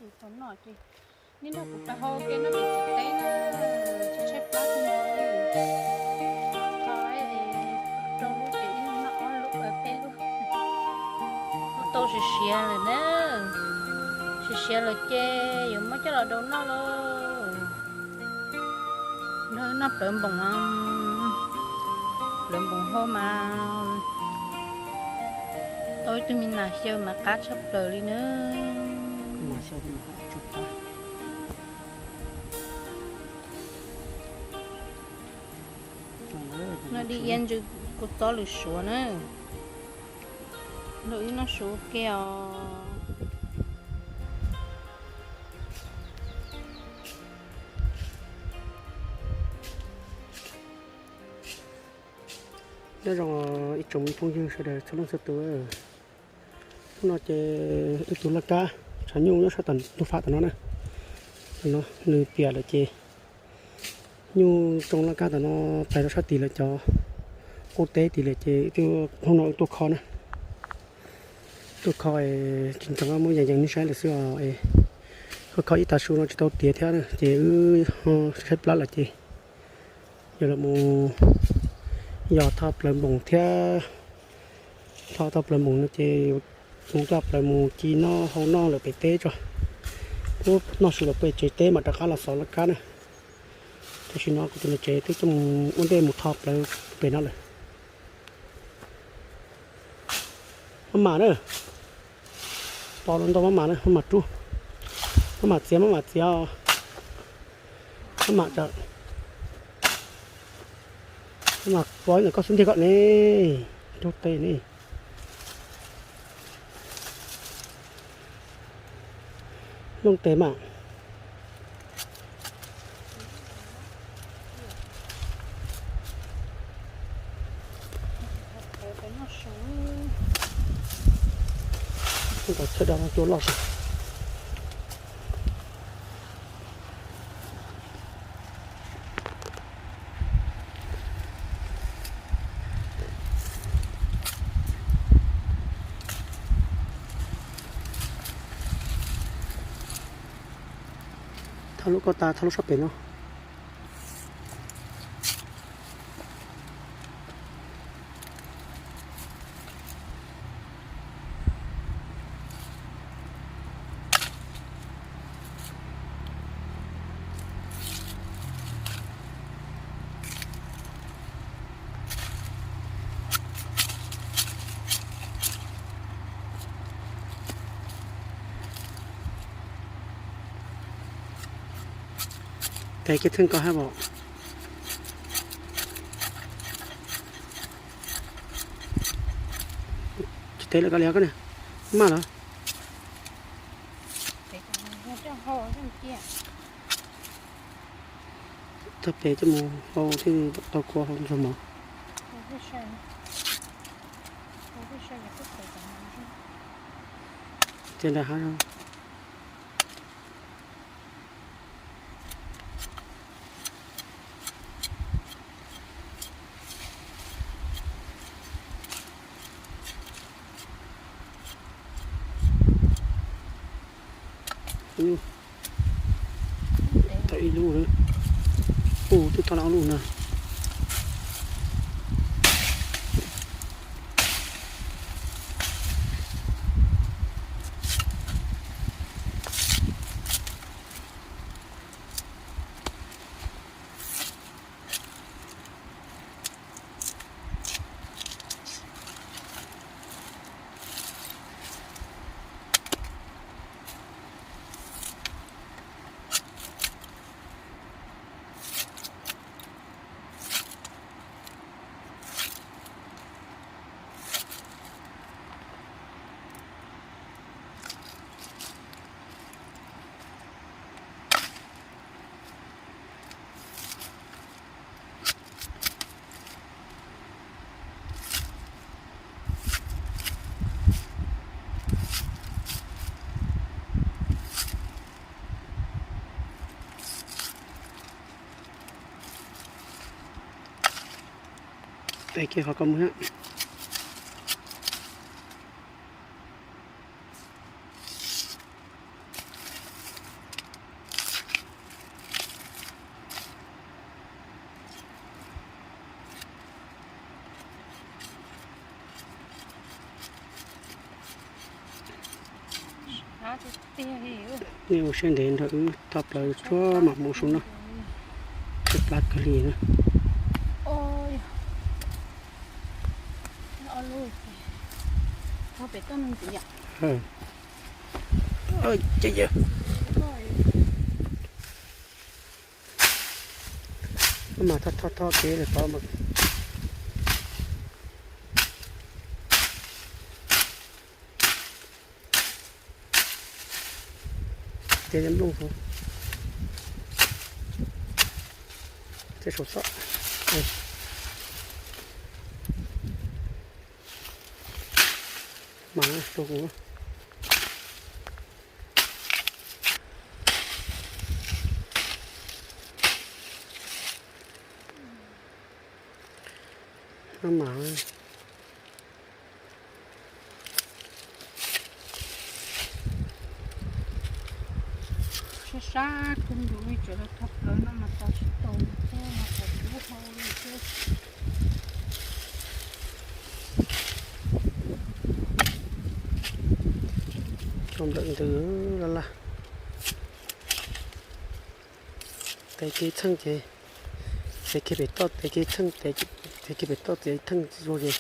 Tau noj ces nej nrog kuv pais hau ke noj pem tsev teb na, tshaib tshaib plab tag nrho li. Tho rau lub ces ib leeg noj ob lub peb lub. Tau siav siav lawm na, siav siav lawm ces yuav muab coj los rau noj lauj. Nrog wb noj plawv npoos, plawv npoos hau mas tau ib tug me nas xyaw mas qab tshaj plaws li na. Noj di ia ntsw kuv txob lwm suav na. Nrog wb noj su ke os. Nyob zoo ib tsoom phooj ywg sawv daws txhua leej txhua tus. Hnub no ces wb tus laj kab tshav nyuj nyob sab tom ntug fam tom no na. Nws piam lawm ces nyuj tsoo laj kab tom no pais rau sab tim lawv cov qub teb tim lawm ces hnub no wb tuaj kho na. Tuaj kho es tsis ntseeg muab yees yees nej saib lawm xwb os. Kho kho ib tag su no tsis tau tiav thiab ces wb tshaib plab lawm ces yog los mus yog tho plawv npoos thiab. Tho tau plawv npoos no ces mus coj plawv mus ci noj hau noj lawm pem teb tso. Ub, noj su lawm pem tsev teb mas rov qab los xov laj kab na. Tam sim no kuv tus niam tsev twb coj mus ua ntej mus tho plawv pem no lawm. Maj mam na, pom los ntau maj mam na, maj mam rub, maj mam txiav, maj mam txiav, maj mam, maj mam pov ntawm koj xub ntiag koj ne, raug tes ne. Looj tes mas. Tau chaw dab cua loj. Thauj lub ko tas, thauj lub sab pem no. Tes kiag theej ko hab os. Tsis tes lawm, koj li koj ne, maj los. Tag pem coj mus hau thiaj tau kua hau ntxuag mov. Tias nram hav. Tau ib lub, ub, twb tau lawm ob lub na. Tes kiag qhov ko mus na. Nej ua siab ntev nrog wb thoj plaws tsuag mam mus su no. Tsw plab kawg li na. Mas thoj thoj thoj kev lawm tod mas. Tias nplooj saud, tej saum toj. Mas rau kuv. Mas sab sab kub nrus li, tseem los thoj plaws no mas tau tsis tau, qhov kub hau li xwb. Tau nplawm ntws laj laj. Tes kev txheej ces, tes kev pem toj tes kev txheej, tes kev pem toj tes txheej zuag ces.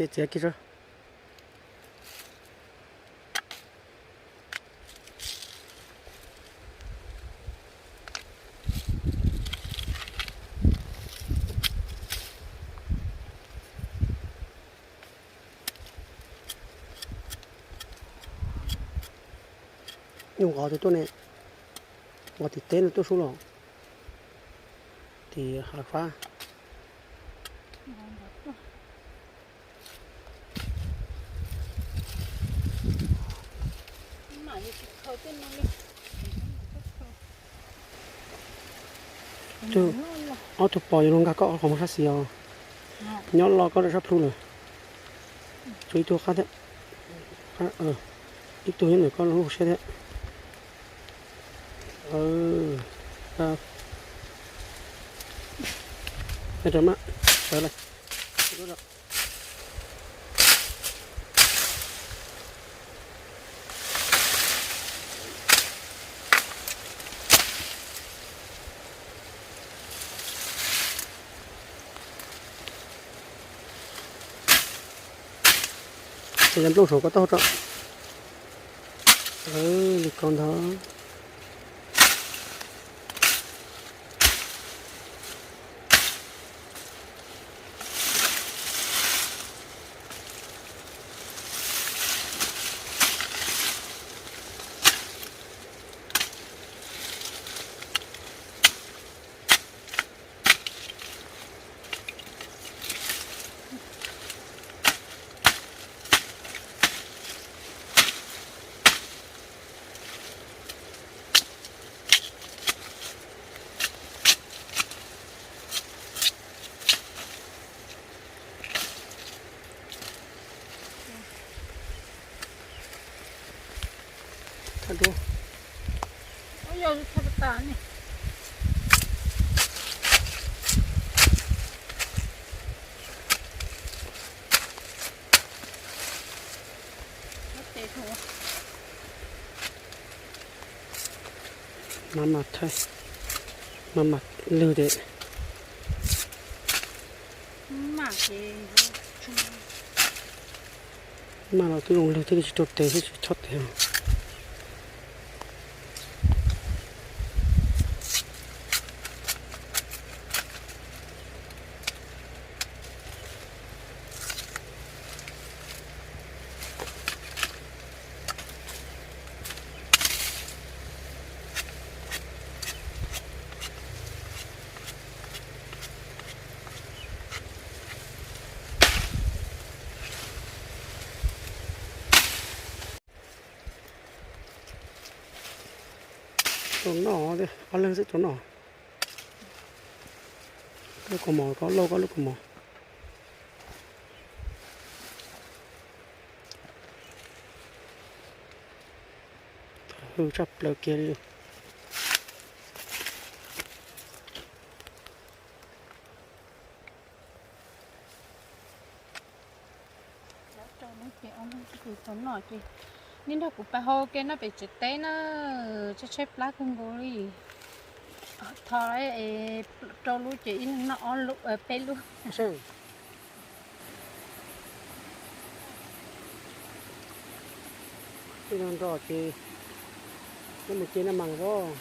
Txiav kiag, txiav kiag tso. Nyuj nqov twg tuaj ne? Nqov tim teb no tuaj sub los? Tim hav fab. Ob tug pos yuav luag nkag koj qhov muag sab xis os. Nyob los koj rau sab plhu lawm. Tshuav ib tug qab thiab. Ib tug nyob ntawm koj lub siab thiab. Rau mas, sawv lawm. Ces nplooj saum koj taub hau tso. Li ko ntag. Maj mam thaij, maj mam lwg ces. Maj los twb zoo lwg thiab, tsis rau tes thiab, tsis chob tes. Noj ob leeg xwb tau noj. Lub kaus mom, koj lauj, koj lub kaus mom. Hwj tshaj plaws kiag li. Neb nrog kuv pais hau ke noj pem tsev teb na, tshaib tshaib plab kawg nkaus li. Tho rau lub ces ib leeg noj ob lub, peb lub. Ib leeg nrog ces neb mus ce naj mas os.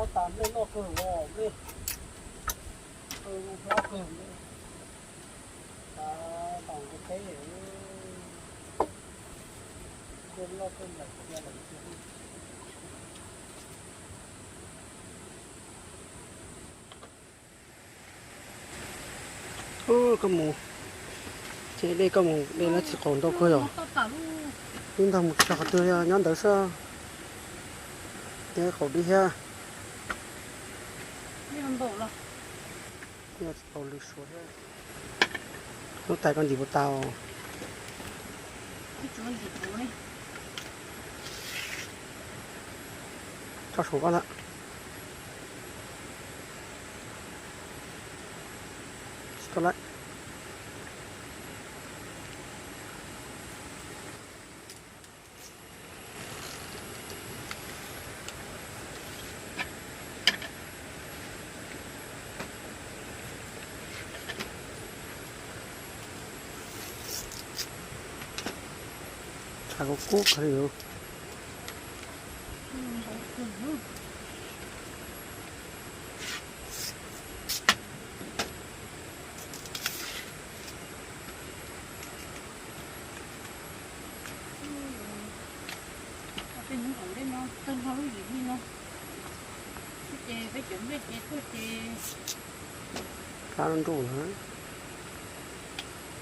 Ua tas nplej loj kawg os, nplej hlob kawg. Tab tom ntiaj teb, nplej loj kawg nplaim kiag lawm tiag. Koj mus, ces dej koj mus de lawv txiv qaub ntau kawg yom. Ib ntag mus txog qhov twg nyob ntawd xwb. Ces qaub dib thiab. Npaum los. Noj tsis tau lwm suav thiab. Lub tais koj ntim puas tau? Ib tsuav ntim puv li. Tso suav koj ntag. Tsis tau lawm. Tshav kub kub qhov li. Tej hnub tom ntej no tawg nrho lub yim li no, ces peb cov nplej ces tuaj ces plab nruj na,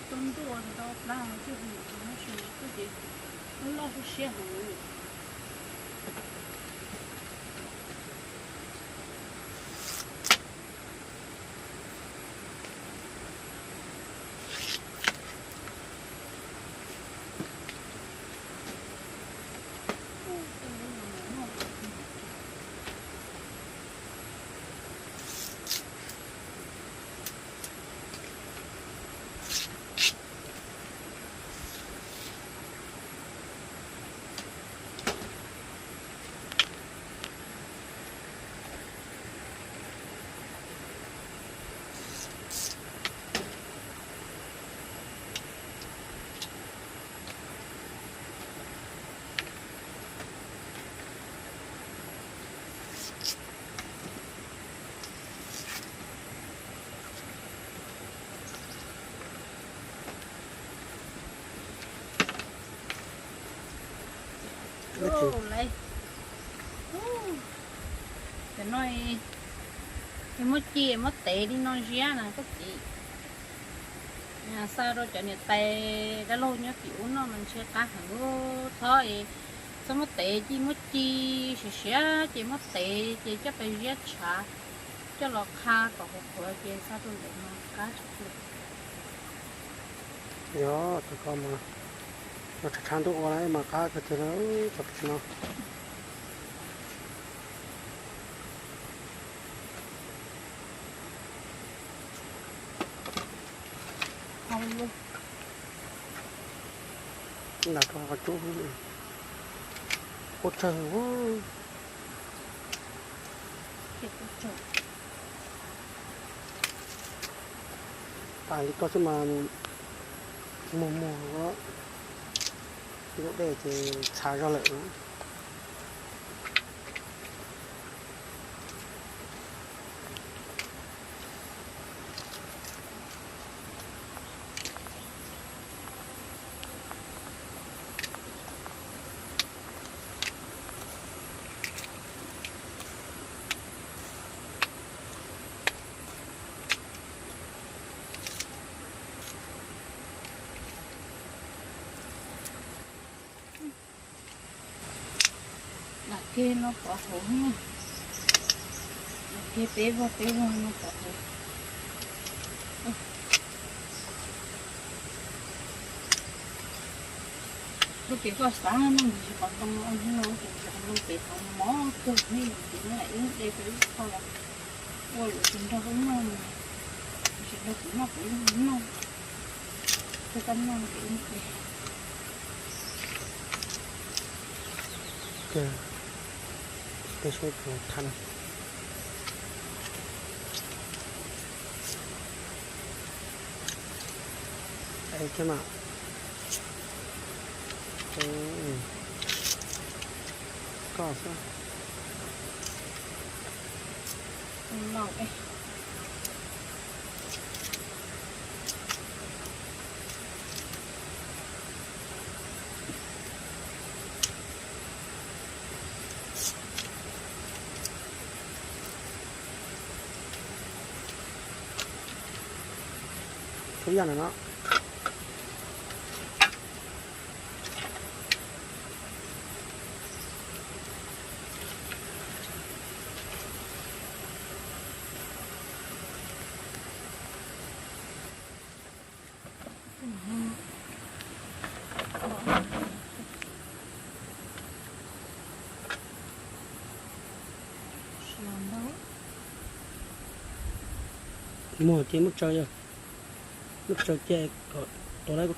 tuaj nruj tau plab coj mus tso no ces loj siab heev. Cov no muab ci muab tev li no ziab na koj txiv. Xa rau cov niam tais dab laug nyob tim ub noj mas ntshe qab heev. Txhob, txhob muab tev, ci muab ci siav siav ces muab tev ces coj pes ziab tshav coj los qha kom qhuav qhuav ces xa rau lawv mas qab tshaj plaws. Yog tus ko mas tshav tshav ntuj ua mas qab kawg tiag li, cov pes no. Nram rau qhov cub, kub tsawg. Tas li ko xwb mas muag muag, lub dej ces txhav zog lawm. Lam kiag no pov hauv na. Lam kiag peb vog peb vog no pov hauv. Lub pem koj xav no ntsis qhov ntoo no ces qhov ntoo pem qhov mov kawg ne, ces no lam ib de rau ib qho los ua lawm tsis nrog wb noj, tsis nrog kuv noj kuv noj, koj noj ces ib de. Peb saib puas thab. Thiab mas, koj xwb. Tub yaj no no. Muag ces muab tsaws, muab tsaws ces kom tuav lawv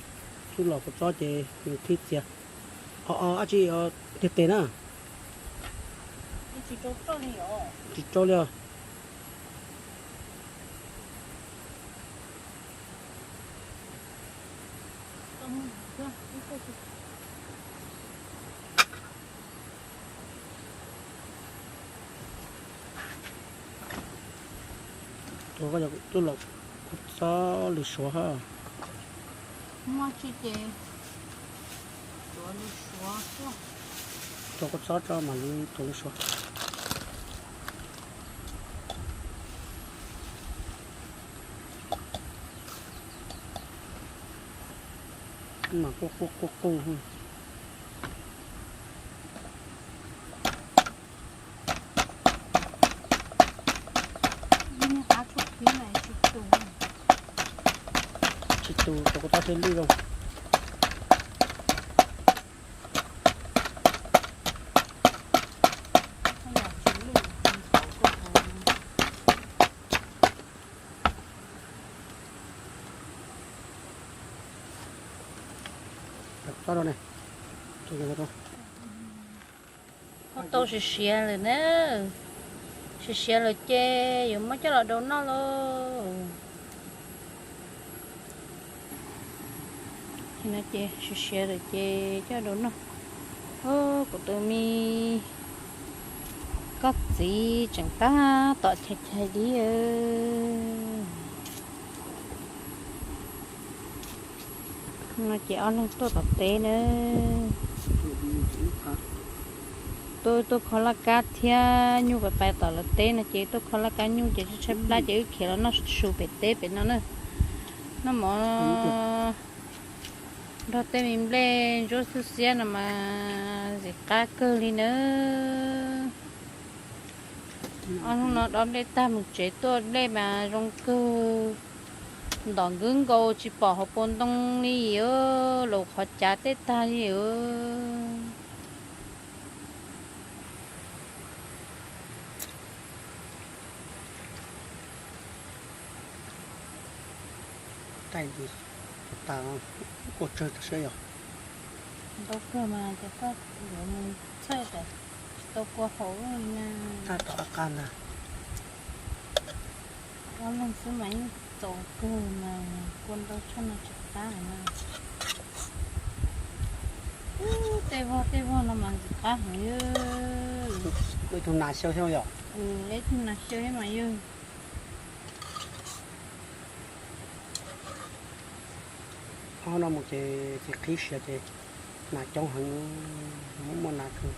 tub los kua txob ces nws qhib txias. O o, dab tsi tiag tes na. Tsis rau li os. Ua koj cov tub los kua txob lws suav ha. Muaj tsis ces tuav lws suav xwb. Tuav kua txob tso mam li tuav lws suav. Mas quaj quaj quaj quaj. Tsis tu, rau kua txob thiaj lwj zoo. Txob rau ne. Tau siav siav lawm na. Siav siav lawm ces yuav muab coj los rau noj lauj. Ces siav siav lawm ces coj rau noj. Kuv tus me koj txiv tseem tab tom chais chais dib. No ces ob leeg tuaj tom teb na. Tuaj, tuaj kho laj kab thiab nyuj pais pais tom lawv teb no ces tuaj kho laj kab nyuj ces tshaib tshaib plab ces wb khiav los noj su pem teb pem no na. Noj mov nrog tej me nplej ntsuab xwb xiab no mas ntxim qab kawg li nawb. Ob hnub no dob nplej tag mus tsev tuaj nplej mas zoo kawg, ntom nkwb nkaus tsis pom hauv paus ntoo li, los qhov cav tej tag li. Tais ntsis tas, kua tsawg tas seb yog. Ntau kawg mas ces koj yuav mus txhawj tas, tsis tau kua hauv li na. Tab tom qab ntag. Ob leeg xwb mas yeej txaus kawg mas kua ntau tshaj no tsis qab na. Tej vog tej vog no mas ntxim qab heev. Ib tug nas xyaw thiab yom. Ib tug nas xyaw thiab mas yog. Ob no mus ces txiv qhib siav ces nas coob heev, muaj nas kawg.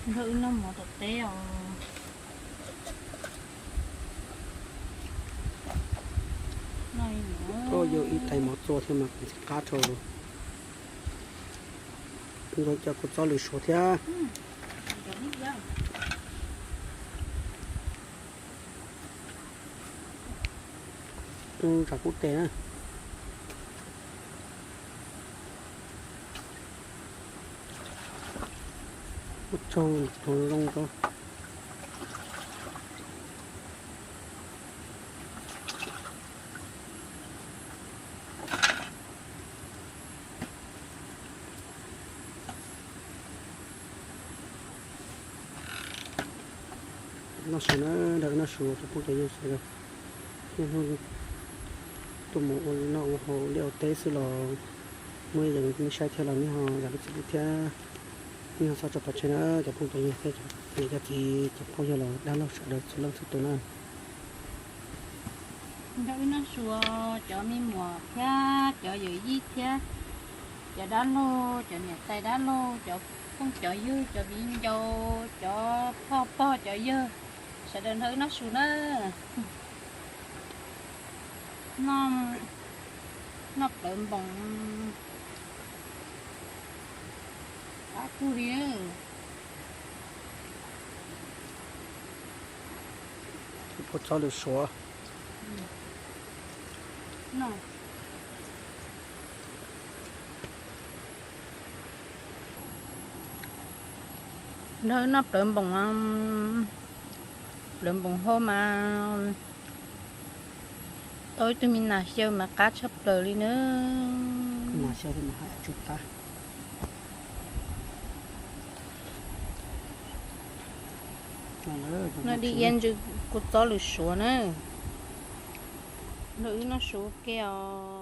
Nrog wb noj mov tom teb os. Koj yog ib tais mov txua thiab mas ntxim qab rau. Nrog cov kua txob lwm suav thiab. Tsam kub tes na. Ub tsaug, tsaug zoo rau. Noj su na, nrog noj su cov phooj cov ywg sawv daws. Niaj hnub tuaj mus ua noj ua haus ua liaj ua teb xwb los muaj ib yam nej saib thiab los nej ho zam lub txim pub thiab. Nej ho txhob tso pov tseg na cov phooj cov ywg thiab cov niam cov txiv cov phooj ywg los dab laug sawv daws txhua leej txhua tus na. Nrog wb noj su, cov me muam thiab cov yawm yij thiab cov dab laug, cov niam tais dab laug, cov phooj cov ywg, cov viv ncaus, cov pog pog cov yawg, sawv daws nrog wb noj su na. Noj, noj plawv npoos, qab kawg li. Kua txob lwm suav. Nrog wb noj plawv npoos, plawv npoos hauv mas tau ib tug me nas xyaw mas qab tshaj plaws li na. Nas xyaw mas haj tsuj qab. Noj dib iab ntsw kua txob lwm suav na. Nrog wb noj su ua ke os.